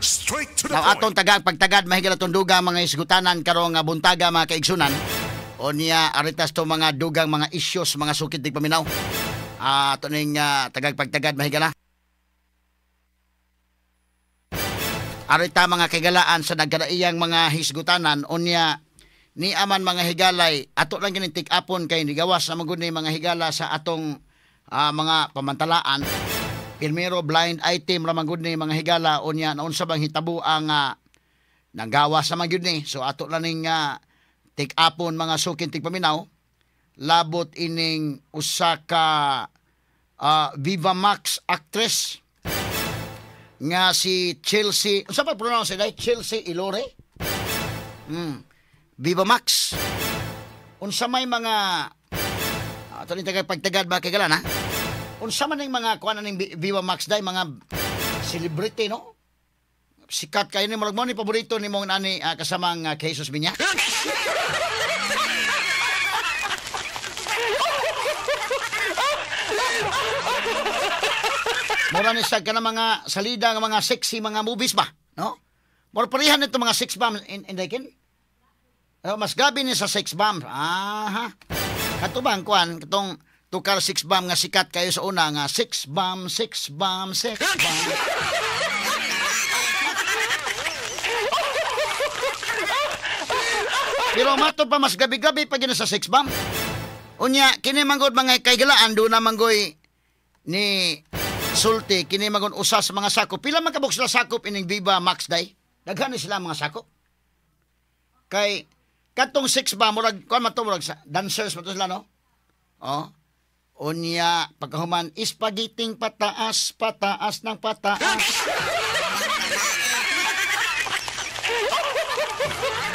Straight to the Now point. Atong tagag pagtagad mahigala atong dugang mga isgutanan karong buntaga mga kaigsunan. O niya aritas to mga dugang mga issues mga sukit dig paminaw. Ato ning tagag pagtagad mahigala. Arita mga kaigalaan sa nagkadaiyang mga hisgutanan unya ni aman mga higalay ato lang kining tik-apon kay nigawas na magud ni mga higala sa atong mga pamantalaan. Primero blind item ra man gud ni mga higala unya naunsa bang hitabo ang nanggawas na man gyud ni. So ato lang ning tik-apon mga sukin tigpaminaw labot ining usa ka Viva Max actress nga si Chelsea, unsa pa pronounce day? Chelsea Ilore? Viva Max. Unsa may mga ato ning tagay pagtagad ba kay galan ha? Unsa man ning mga kuan ning Viva Max day mga celebrity no? Sikat kayo ni murag mo ni paborito nimong nani kasamang Jesus Binya. Mura ni sa kana mga salida nga mga sexy mga movies ba, no? Mura parehan nito mga sex bomb in in. Mas gabi ni sa sex bomb. Aha. Kato ba ang kuan katong tukar sex bomb nga sikat kayo sa una nga sex bomb, sex bomb, sex bomb. Pero matod pa mas gabi-gabi pa gina sa sex bomb. Unya kini manggod mga kaigalaan do na manggoy ni sulti kini manggod usa sa mga sakop. Pila man kabuk sila sakop ining Viva Max day? Daghan ni sila mga sakop. Kay katong sex bomb murag kuan man to murag sa dancers man to sila no? Oh. Unya pagkahuman ispagiting pataas, pataas ng pataas.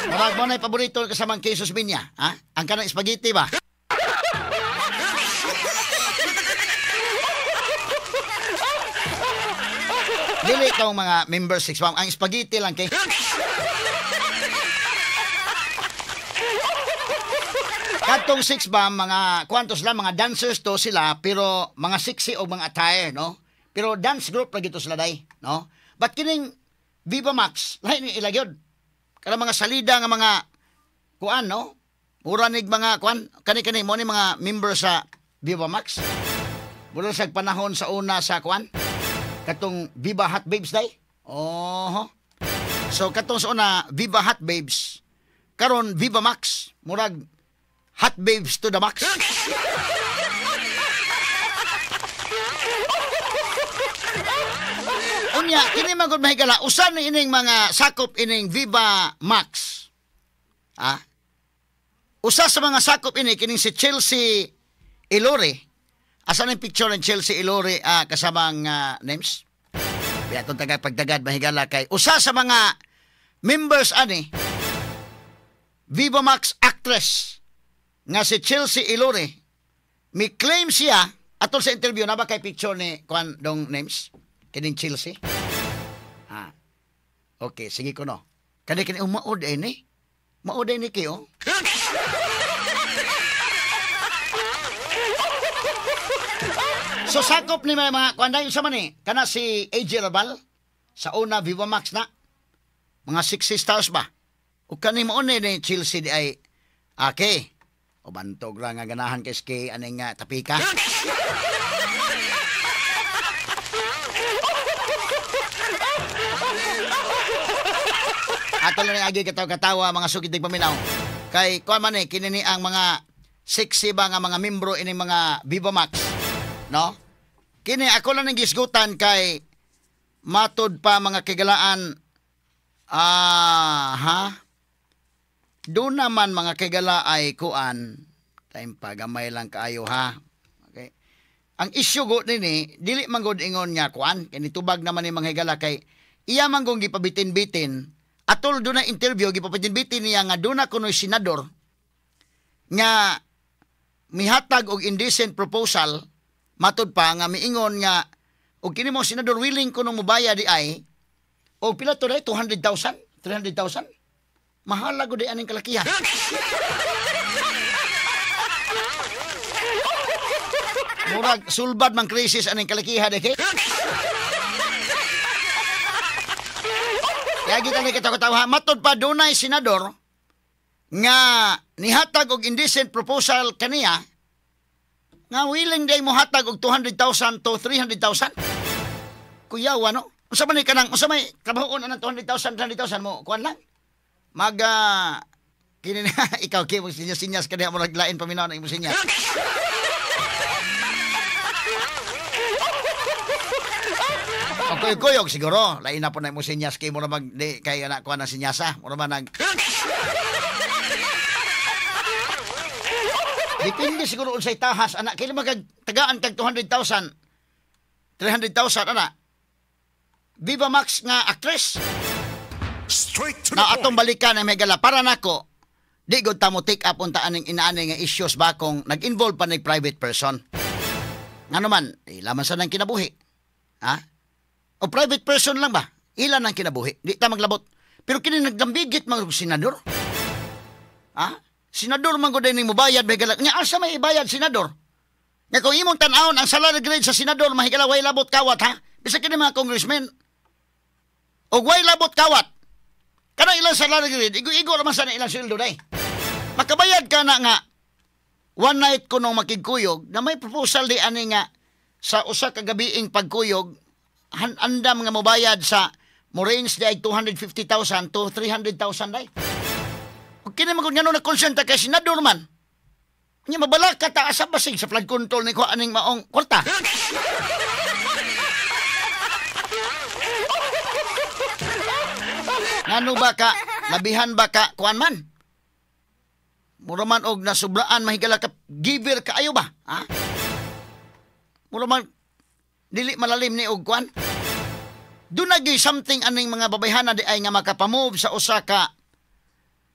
Murag mo na paborito kasamang Jesus Binya, ha? Ang kanang spaghetti ba? Dili tong mga members six bomb, ang spaghetti lang kay. Katong six bomb mga kwanto sila mga dancers to sila pero mga sexy o mga attire no? Pero dance group lagi to sila day, no? But kining Viva Max, lahi ni ila gyud. Kana mga salida nga mga kuan no? Mura nig mga kuan kani-kani mo ni mga member sa Viva Max. Mura sa panahon sa una sa kuan katong Viva Hot Babes day. Oho. So katong sa una Viva Hot Babes karon Viva Max murag Hot Babes to the max. Unya kini man gud mahigala usan ni ining mga sakop ining Viva Max. Ah. Usa sa mga sakop ini kining si Chelsea Ilore. Asa ang picture ng Chelsea Ilore kasamang names? Kaya itong tagapagdagad mahigala kay usa sa mga members ani Viva Max actress nga si Chelsea Ilore mi claim siya atol sa interview na ba kay picture ni kuan dong names kining Chelsea? Ah. Okay, sige ko no. Kani kini umaod eh ni. Maod eh ni kayo. So sakop ni mga kuan dayon sa man ni kana si AJ Rabal sa una Viva Max na mga 60 stars ba. O kani mo ni Chelsea di ay okay. O bantog ra nga ganahan kay ski aning tapika. Ato lang ni agi katawa-katawa mga sukid paminaw. Kay kuan man ni kini ni ang mga sexy ba nga mga membro ining mga Viva Max, no? Kini ako lang ning gisgutan kay matod pa mga kigalaan ha? Doon naman mga kigala ay kuan time pa gamay lang kaayo ha. Okay. Ang issue go nini dili man gud ingon nga kuan kini tubag naman ni mga higala kay iya man gong gipabitin-bitin atol doon na interview gipabitin-bitin niya nga doon na kunoy senador nga mihatag og indecent proposal matud pa nga miingon nga og kini mo senador willing kuno mobayad di ay og pila to day 200,000 300,000 mahala gud aning kalakihan. Murag sulbad man krisis aning kalakihan de kay. Kaya kita ni katawa-tawa, matod pa dunay senador nga nihatag og indecent proposal kaniya nga willing day mo hatag og 200,000 to 300,000. Kuyawa, no? Unsa man ni kanang unsa may trabahoon anang 200,000, 300,000 mo kuan lang? Mag kini na ikaw kay mo sinyas-sinyas kaniya mo naglain paminaw na imong sinyas. Kuyog siguro, lain na po na imong sinyas kay mo na mag di kay anak kuan ang sinyasa, mo man nag depende siguro unsay tahas anak kay magag tagaan kag 200,000, 300,000 ana. Viva Max nga actress. Straight to the Na atong point. balikan ang megala para nako di gud ta mo take up unta aning inaani nga issues ba kung nag-involve pa ning private person. Ngano man, laman sa nang kinabuhi. Ha? O private person lang ba? Ilan ang kinabuhi? Di ta maglabot. Pero kini naglambigit man og senador. Ha? Senador man gud ning mobayad mahigala. Nya asa may ibayad senador? Nga kung imong tan-awon ang salary grade sa senador mahigala way labot kawat ha. Bisag kini mga congressman og way labot kawat. Kanang ilang salary grade, igo-igo naman sana ilang sweldo day. Makabayad ka na nga one night ko nung makigkuyog na may proposal di ani nga sa usa ka gabiing pagkuyog andam nga mobayad sa mo range di ay 250,000 to 300,000 day. Ug kini man gud ngano na concern ta kay senador man. Nya mabalaka ka ta asa basig sa flood control ni ko aning maong kwarta. Ngano ba ka labihan ba ka kuan man? Mura man og nasubraan mahigala ka giver kaayo ba? Ha? Mura man dili malalim ni og kuan. Doon na gyud something aning mga babayhana di ay nga makapamove sa usa ka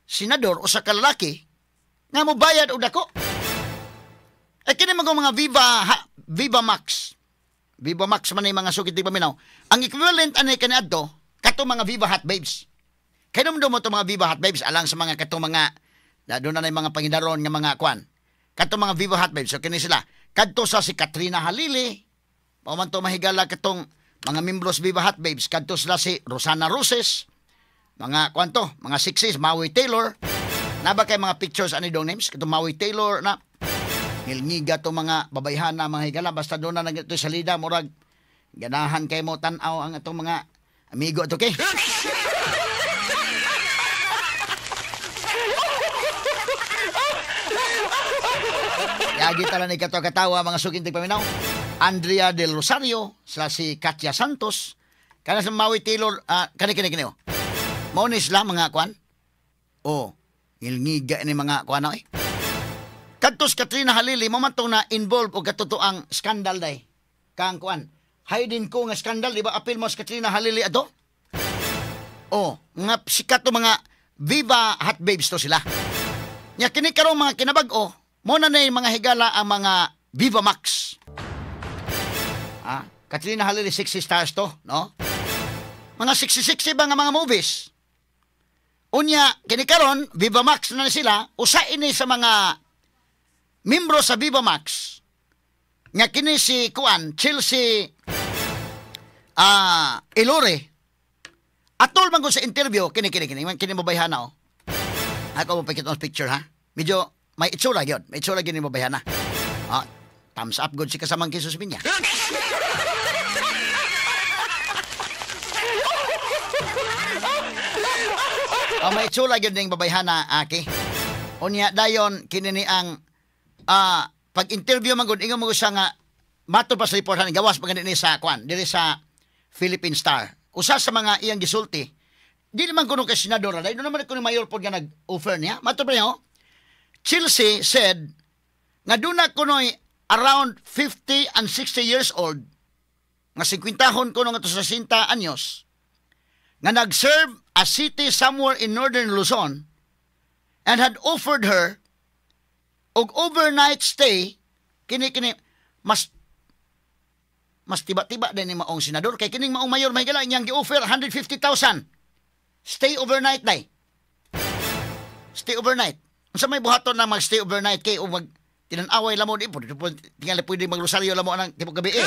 senador, usa ka lalaki nga mobayad og dako. Ay kini mga Viva Max. Viva Max man ay mga sukit di paminaw. Ang equivalent ani kaniadto kato mga Viva Hot Babes. Kay dumdum mo to mga Viva Hot Babes alang sa mga kato mga na doon na mga pangidaron nga mga kuan. Kato mga Viva Hot Babes so kini sila. Kadto sa si Katrina Halili, mao man to mahigala katong mga membros Viva Hot Babes, kadto sila si Rosana Roses, mga kuan to, mga 60s, Maui Taylor. Naba kay mga pictures ani dong names katong Maui Taylor na ngilngiga to mga babayhana mga higala basta doon na nagito sa salida murag ganahan kay mo tan-aw ang atong mga amigo ato kay. Yagi tala ni kato katawa mga suking tigpaminaw. Andrea del Rosario, sila si Katya Santos, kana sa Maui Taylor, kani kini kini. Mao ni sila mga kuan. Oh, ngilngiga ni mga kuan eh. Kadtos Katrina Halili mo man tong na involve og katotoang skandal day. Kang kuan. Hayden ko nga skandal, di ba apil mo sa Katrina Halili ato? Oh, mga sikat to mga Viva Hot Babes to sila. Nya kini karong mga kinabag-o, mo na na mga higala ang mga Viva Max. Ah, Katrina Halili 60 stars to, no? Mga 60-60 ba nga mga movies? Unya, kini karon Viva Max na sila, usa ini sa mga membro sa Viva Max. Nga kini si kuan, Chelsea Elore. Atol man ko sa interview, kini kini kini, kini mabayhana oh. Ako mo pakita ang picture ha. Medyo may itsura gyud, may itsura gyud ni mabayhana. Ah, thumbs up good si kasamang Jesus Pinya. Oh, may itsura gyud ning babayhana aki. Unya dayon kini ni ang pag-interview man gud ingon mo siya nga matod pa sa report han gawas pa ni sa kwan diri sa Philippine Star. Usa sa mga iyang gisulti, dili man kuno kay senador, dahil naman kuno mayor pod nga nag-offer niya. Matod pa niya, oh. Chelsea said nga duna kunoy around 50 and 60 years old nga 50 kuno ngadto sa 60 anyos nga nag-serve a city somewhere in northern Luzon and had offered her og overnight stay. Kini kini mas mas tiba-tiba din ni maong senador kay kining maong mayor mahigala niyang gi-offer 150,000 stay overnight day. Stay overnight. Unsa may buhaton na mag-stay overnight kay o mag tinan-away lamo di po tingali pwede magrosaryo lamo anang tibok gabi eh.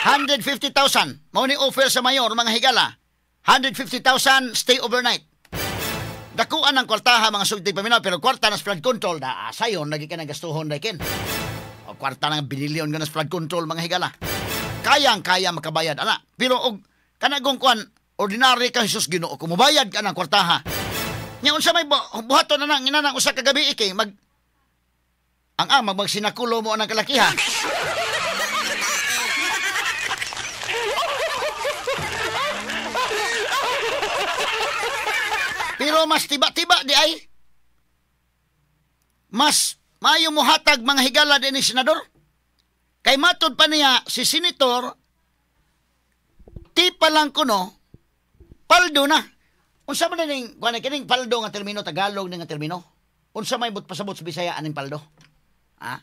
150,000. Mao ni offer sa mayor, mga higala. 150,000 stay overnight. Dakuan ang kwartaha, mga sugti paminaw, pero kwarta na flood control da sayon lagi ka nang gastuhon kin. O kwarta ng billion ka na flood control, mga higala. Kayang kaya makabayad ana. Pero og kanagong kuan ordinary ka, Jesus Ginoo, kung mobayad ka ng kwartaha. Nya unsa may buhaton na nang inanang usa ka gabi kay mag ang ama magsinakulo mo ang kalakiha. Pero mas tiba-tiba di ay. Mas maayo mohatag, mga higala, din ni senador. Kay matud pa niya si senator ti pa lang kuno paldo na. Unsa man ning kuan kining paldo nga termino, Tagalog ni nga termino? Unsa may but pasabot sa Bisaya aning paldo? Ha?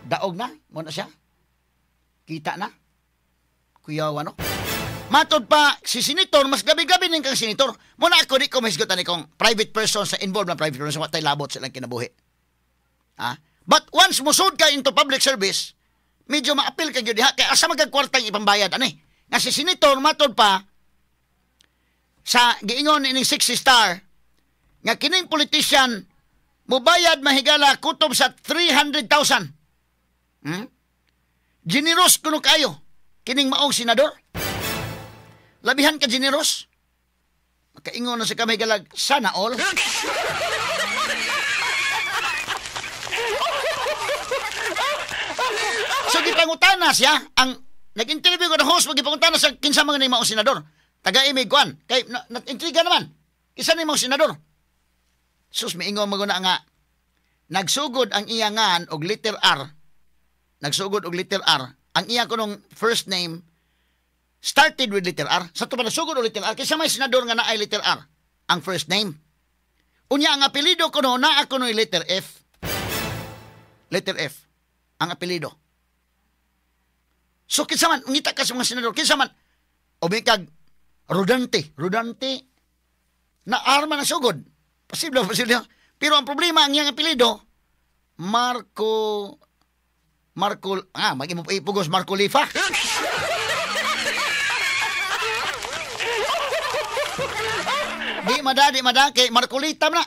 Daog na mo na siya. Kita na. Kuyaw ano? Matod pa si senator, mas gabi-gabi ning kang senator. Muna ako di ko mahisgutan ni kung private person sa involved na private person, wa tay labot sa ilang kinabuhi. Ha? But once musud ka into public service, medyo maapil ka gyud diha kay asa magkakwartang ipambayad ani. Nga si senator matod pa sa giingon ining 60 star nga kining politician mobayad mahigala kutob sa 300,000. Generous kuno kayo kining maong senador. Labihan ka generous. Makaingon na sa kamay galag, sana all. So gipangutana siya, ang nag-interview ko na host, gipangutana sa kinsa mga ni maong senador. Taga-imig kuan, kay na-intriga naman. Kinsa ni maong senador. Sus, miingon maguna nga nagsugod ang iyangan og letter R. Nagsugod og letter R. Ang iya kunong first name started with letter R. Sa ito pa nasugod og letter R. Kaysa may senador nga naay letter R ang first name. Unya ang apelyido kuno naa kuno letter F. Letter F ang apelyido. So kinsa man ngita ka sa mga senador, kinsa man o kag Rodante, Rodante na R man ang sugod. Posible, posible. Pero ang problema ang iyang apelyido Marco Marco mag-imo ipugos Marco Lifa. Di mada kay Marcolita man na.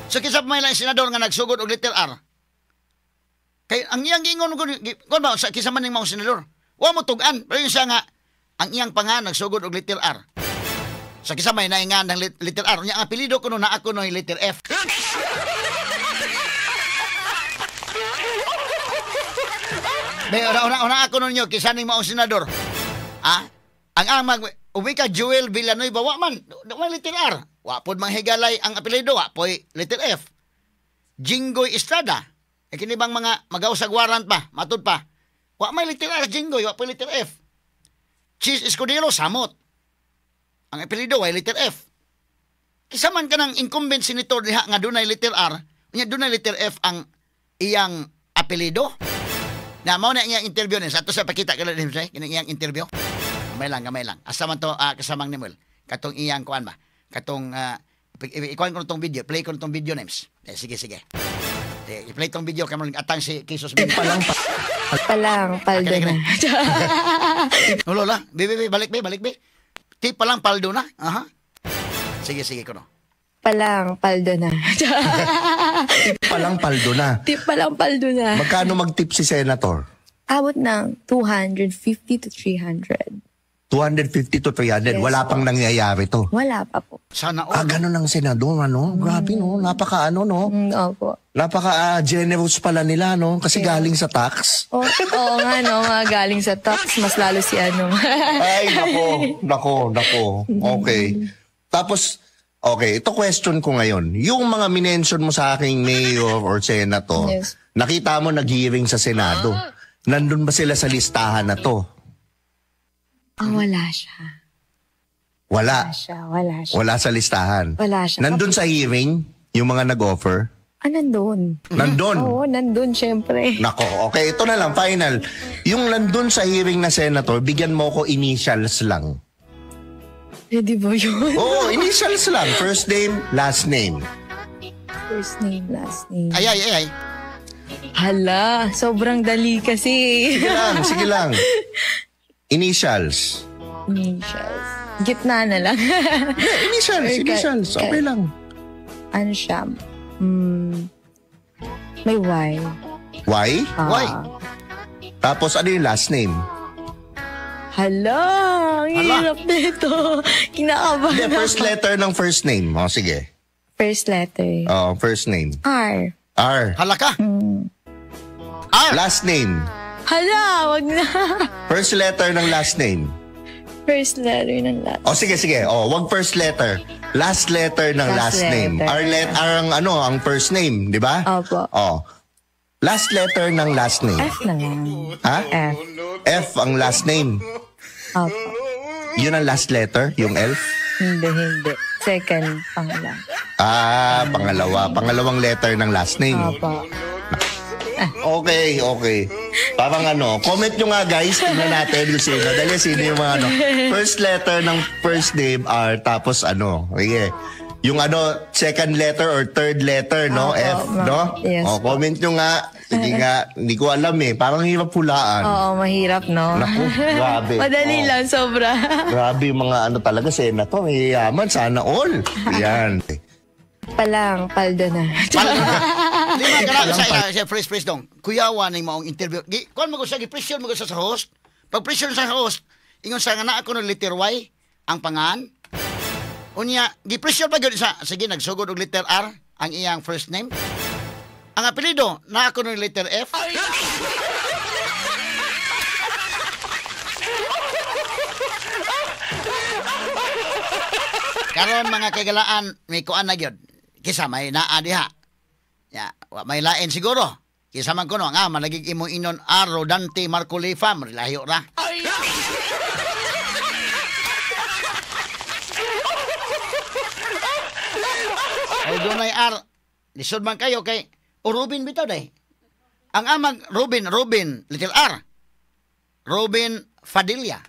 So kinsa pa may laing senador nga nagsugod og letter R. Kay ang iyang giingon kon ba sa kinsa man ning maong senador. Wa mo tug-an, pero siya nga ang iyang pangan nagsugod og letter R. Sa kinsa may naingan ng letter R, unya ang apelyido kuno naa kuno letter F. May una ako ninyo kinsa ning maong senador. Ah, ang amag uwi ka Joel Villanueva, wa man, wa letter R. Wa pod manghigalay ang apelyido, wa poy letter F. Jinggoy Estrada. E kini bang mga magaw sa warrant pa, matud pa. Wa may letter R Jinggoy, wa poy letter F. Cheese Escudero samot. Ang apelyido way letter F. Kinsa man kanang incumbent senator diha nga dunay letter R, unya dunay letter F ang iyang apelyido. Na mao na iyang interview ni sa ato sa pakita kala din sa kining iyang interview. Gamay lang, gamay lang. Asa man to kasamang ni Muel. Katong iyang kuan ba? Katong ikuan ko tong video, play ko tong video names. Eh, sige, sige. Eh, i-play tong video kay mo atang si Kisos Bin. Palang Palang paldo na. Ulo la. Be, be, balik be, balik be. Ti palang paldo na. Aha. Sige, sige kuno. Palang paldo na. Tip palang paldo na. Tip palang paldo na. Magkano mag-tip si senator? Abot ng 250 to 300. 250 to 300. Yes, wala pang nangyayari to. Wala pa po. Sana all. Ah, ganun ang senador, ano? Grabe, no? Napaka, ano, no? Opo. Napaka generous pala nila, no? Kasi galing sa tax. Oo, oo nga, no? Mga galing sa tax. Mas lalo si ano. Ay, nako. Nako, nako. Okay. Tapos, okay, ito question ko ngayon. Yung mga minention mo sa aking mayor or senator, Yes. nakita mo nag-hearing sa Senado. Nandun ba sila sa listahan na to? Ah, wala siya. Wala. Wala siya. Wala siya. Wala sa listahan. Wala siya. Nandun sa hearing, yung mga nag-offer? Ah, nandun. Nandun. Oo, nandun, syempre. Nako, okay, ito na lang, final. Yung nandun sa hearing na senator, bigyan mo ko initials lang. Pwede ba yun? Oo, initials lang. First name, last name. First name, last name. Ay, ay, ay, ay. Hala, sobrang dali kasi. Sige lang, sige lang. Initials. Initials. Gitna na lang. Yeah, initials, initials. Okay lang. Ano siya? May Y. Y? Y. Tapos ano yung last name? Hala, ang Hala. hirap nito. Kinakabahan Hindi, first ako. letter ng first name. O, sige. First letter. Oh, first name. R. R. Hala ka. R. Last name. Hala, wag na. First letter ng last name. First letter ng last. O, sige, sige. O, wag first letter. Last letter ng last, Last name. letter. R, R ang ano, ang first name, di ba? Opo. O. Last letter ng last name. F na lang. Ha? F. F ang last name. Opo. Yun ang last letter, yung F? Hindi, hindi. Second pang lang. Ah, pangalawa. Pangalawang letter ng last name. Opo. Okay, okay. Parang ano, comment nyo nga guys, tingnan natin kung sino. Dali, sino yung mga ano. First letter ng first name R, tapos ano, sige. Yung ano, second letter or third letter, no? Opo, F, ma'am. no? Yes. O, comment nyo nga. Sige nga, hindi ko alam eh. Parang hirap hulaan. Oo, mahirap, no? Naku, grabe. Madali Oo. lang, sobra. Grabe yung mga ano talaga, senator. Yaman, sana all. Yan. Palang, paldo na. Lima ka na sa siya fresh fresh dong. Kuyawa ning maong interview. Gi kuan mo ko siya gi-pressure mo ko siya sa host. Pag pressure sa host, ingon sa nga naa ko ng letter Y ang pangan. Unya, gi-pressure pa gyud sa sige nagsugod og letter R ang iyang first name. Ang apelyido naa ko ng letter F. Karon mga kagalaan, may kuan na gyud. Kisa may naa diha. Ya, wa may lain siguro. Kisa man kuno nga malagig imong inon R Rodante Marcolifa, layo ra. Ay dunay R. Lisod man kayo kay o Ruben bitaw day. Ang amang Ruben, Ruben, little R. Ruben Fadilla.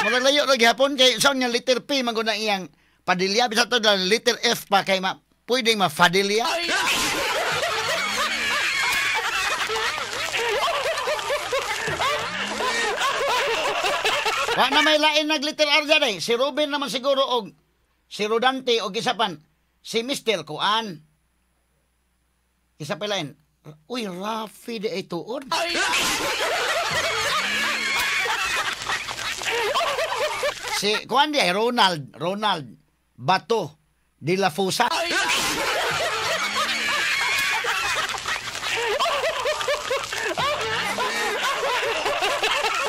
Murag layo ra gihapon kay sa nga letter P man gud na iyang Padilla bisan to na letter F pa kay ma pwedeng ma Fadilla. Wa na may lain nag letter R dyan eh. Si Ruben naman siguro og si Rodante og isa pan si Mr. Kuan. Isa pa lain. Uy, Rafi di ay tuod. Si Kuan di ay Ronald, Ronald Bato de la Fusa.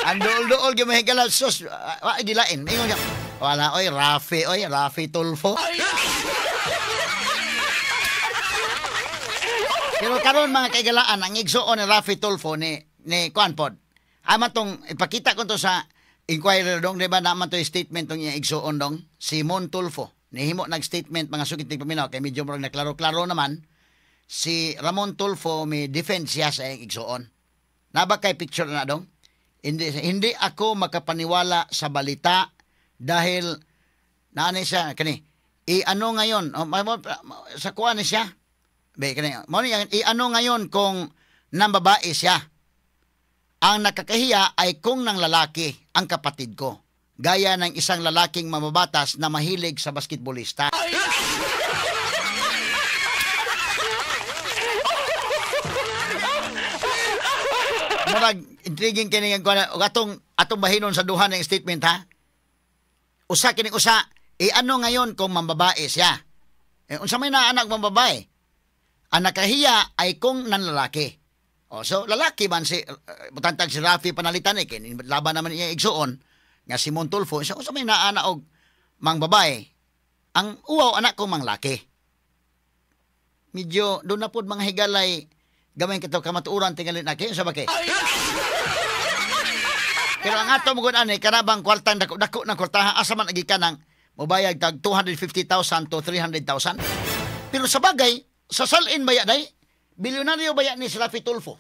Ang duol-duol gyud mahigala sus, wa gilain. Ingon ka. Wala oy Rafi oy, Rafi Tulfo. Pero karon mga kaigalaan ang igsuon ni Rafi Tulfo ni Kuan pod. Ama tong ipakita ko to sa inquirer dong, di ba naman to statement tong iyang igsuon dong, si Mon Tulfo. Nihimo nag-statement mga sukit tig paminaw kay medyo murag naklaro-klaro naman si Ramon Tulfo may defense siya sa iyang igsuon. Naba kay picture na dong? Hindi ako makapaniwala sa balita dahil naanay siya kani. I-ano ngayon? Sa kuan ni siya. Be kani. Mao ni i-ano ngayon kung nambabae siya. Ang nakakahiya ay kung nang lalaki ang kapatid ko. Gaya ng isang lalaking mamabatas na mahilig sa basketbolista. Murag intriguing kini ang kuan atong bahinon sa duha ng statement ha. Usa kining usa, ano ngayon kung mambabae siya? Eh, unsa may naanak mambabae? Ang nakahiya ay kung nanlalaki. O, so lalaki man si butantag si Rafi panalitan eh kini laban naman iya igsuon nga si Montulfo, so unsa may naana og mangbabae? Ang uwaw anak ko manglaki. Medyo doon na pod mga higalay gamay kitaw kamatuoran tingali na kay unsa ba kay? Pero ang ato mo gud ani kanabang kwartang dako-dako ng kwartaha asa man agi kanang mobayag tag 250,000 to 300,000. Pero sa bagay sa salin baya day bilyonaryo baya ni si Rafi Tulfo.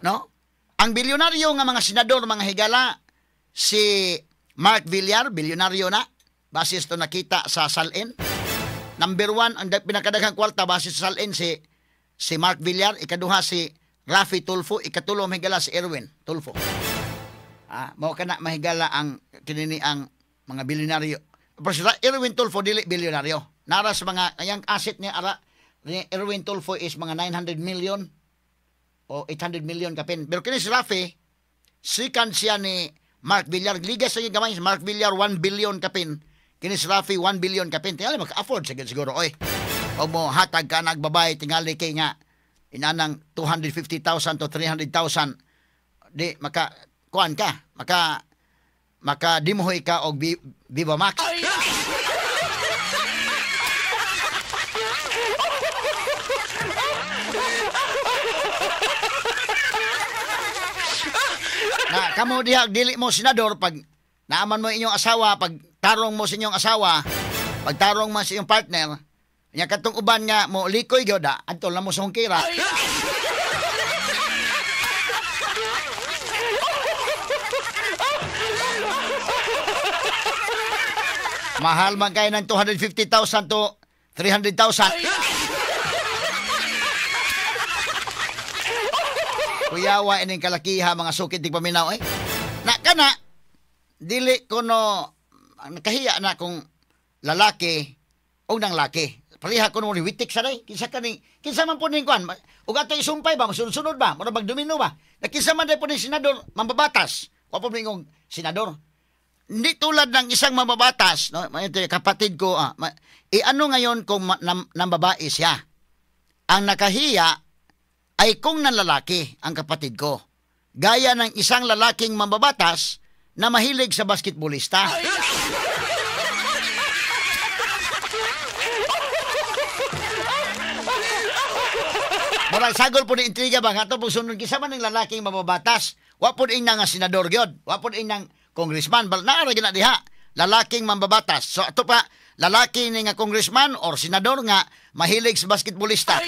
No? Ang bilyonaryo nga mga senador mga higala si Mark Villar, bilyonaryo na. Basis to nakita sa SALN. Number 1, ang pinakadaghang kwarta basis sa SALN si Mark Villar, ikaduha si Rafi Tulfo, ikatulo mahigala si Erwin Tulfo. Mao kana mahigala ang kinini ang mga bilyonaryo. Pero si Erwin Tulfo dili bilyonaryo. Nara sa mga ayang asset ni ara ni Erwin Tulfo is mga 900 million o 800 million kapin. Pero kini si Rafi, second siya ni Mark Villar. Liga sa gamay si Mark Villar 1 billion kapin. Kini si Rafi 1 billion kapin. Tingali maka-afford siguro oy. O mo hatag ka nagbabay tingali kay nga inanang 250,000 to 300,000 di maka kuan ka, maka dimuhoy ka og Viva Max. Na kamo diha dili mo senador pag naaman mo inyong asawa, pag tarong mo sa inyong asawa, pag tarong mo sa inyong partner, nya katong uban nga mo likoy gyud adto lang mo sa hungkira. Mahal man kayo ng 250,000 to 300,000. Kuyawa ining kalakiha mga sukit di paminaw eh. Na kana dili kuno nakahiya na kung lalaki o nang laki. Pareha kuno ni witik sa day. Kinsa kani kinsa man po ning kuan? Ug ato isumpay ba masunod-sunod ba? Mura bag domino ba? Na kinsa man day po ning senador mambabatas. Wa po mingong senador. Hindi tulad ng isang mambabatas, no? Kapatid ko, ano ngayon kung nambabae siya? Ang nakahiya ay kung nanlalaki ang kapatid ko. Gaya ng isang lalaking mambabatas na mahilig sa basketballista. Murag sagol po ni intriga ba? Nga ito pong sunod kisa man ng lalaking mambabatas. Wa po ing nga senador gyud. Wa po ing nang congressman. Naara gina diha. Lalaking mambabatas. So ito pa, lalaki ni nga congressman or senador nga mahilig sa basketballista.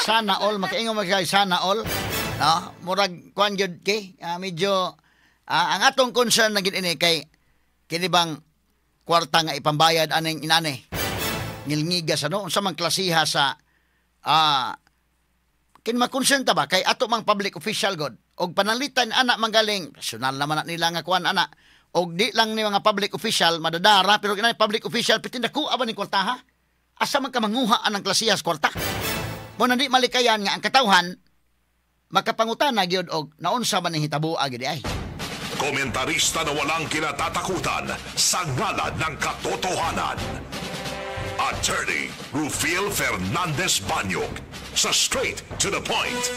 Sana all, makaingon magkay sana all. No, murag kuan gyud kay medyo ang atong concern na gid ini kay kini bang kwarta nga ipambayad aning inani. Ngilngigas ano unsa man klasiha sa kin ma-concern ta ba kay ato mang public official god og pananglitan ana manggaling personal naman na nila nga kuan ana og di lang ni mga public official madadara pero kinani public official pitin dako ba ni kwarta ha? Asa man ka manguha anang klasiha sa kwarta? Mo na di malikayan nga ang katawhan makapangutana gyud og naunsa man ning hitabo gyud ay. Komentarista na walang kinatatakutan sa ngalan ng katotohanan. Attorney Rufil Fernandez Banyog sa Straight to the Point.